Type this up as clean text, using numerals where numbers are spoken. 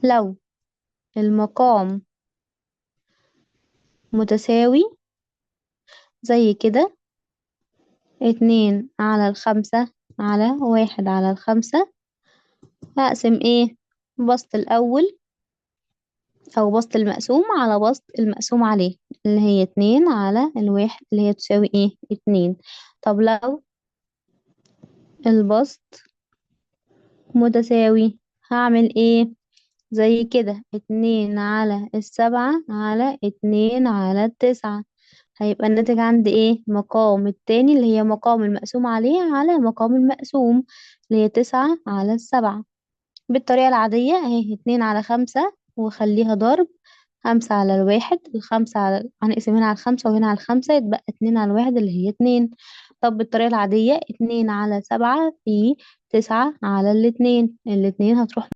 لو المقام متساوي زي كده 2 على 5 على 1 على 5، هقسم ايه؟ بسط الأول أو بسط المقسوم على بسط المقسوم عليه اللي هي 2 على 1 اللي هي تساوي ايه؟ 2. طب لو البسط متساوي هعمل ايه؟ زي كده 2 على 7 على 2 على 9، هيبقى الناتج عندي ايه؟ مقام التاني اللي هي مقام المقسوم عليه على مقام المقسوم اللي هي 9 على 7. بالطريقة العادية اهي 2 على 5 وخليها ضرب 5 على 1، الخمسة على هنقسم هنا على 5 وهنا على 5، يتبقى 2 على 1 اللي هي 2. طب بالطريقة العادية 2 على 7 في 9 على الاتنين، الاتنين هتروح